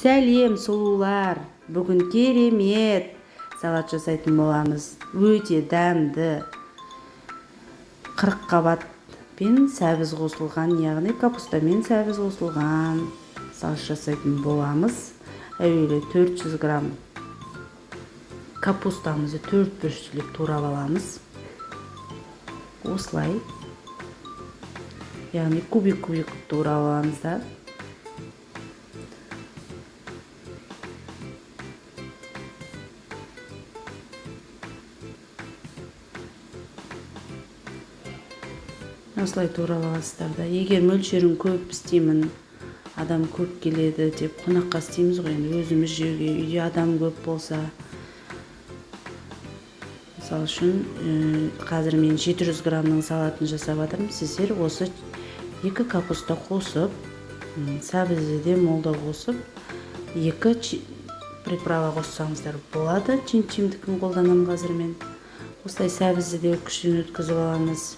Сәлем, сұлулар! Бүгін керемет салат жасайтын боламыз. Өте дәмді. 40 қабат пен сәбіз қосылған, яғни капуста мен сәбіз қосылған салат жасайтын боламыз. Әуелі 400 грамм капустамызды төрт бұрыштылеп турап аламыз. Осылай. Яғни кубик кубик қылып турап аламыз да. Осылай турап аласыздар да, егер мөлшерін көп істеймін, адам көп келеді деп, қонаққа істейміз ғой енді, өзіміз жеуге, үйде адам көп болса. Мысалы үшін, қазір мен 700 граммның салатын жасап жатырмын. Сіздер осы екі капуста қосып, сәбізді де молдау қосып, екі приправа қоссаңыздар болады. Чин-чимдікін қолданамын қазір мен. Осылай сәбізді де күштен өткізіп аламыз.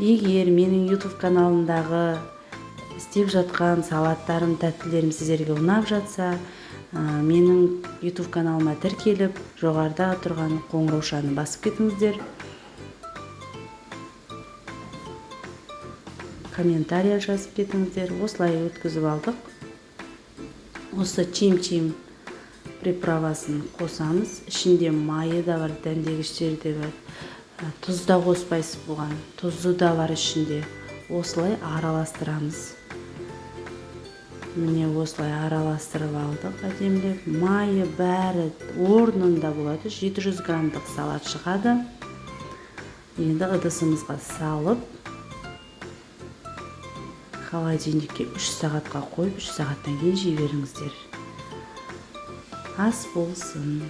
Егер менің YouTube каналымдағы істеп жатқан салаттарым, тәттілерім сіздерге ұнап жатса, менің YouTube каналыма тіркеліп, жоғарыда тұрған қоңыраушаны басып кетіңіздер. Комментария жазып кетіңіздер. Осылай өткізіп алдық. Осы чим-чим приправасын қосамыз. Ішінде майы да бар, дәндегіштері де бар. Тұз да қоспайсыз бұған, тұзы да бар ішінде. Осылай араластырамыз. Міне, осылай араластырып алдық әдемілеп. Майы бәрі орнында болады. 700 граммдық салат шығады. Енді ыдысымызға салып, холодильникке 3 сағатқа қойып, 3 сағаттан кейін жей беріңіздер. Ас болсын!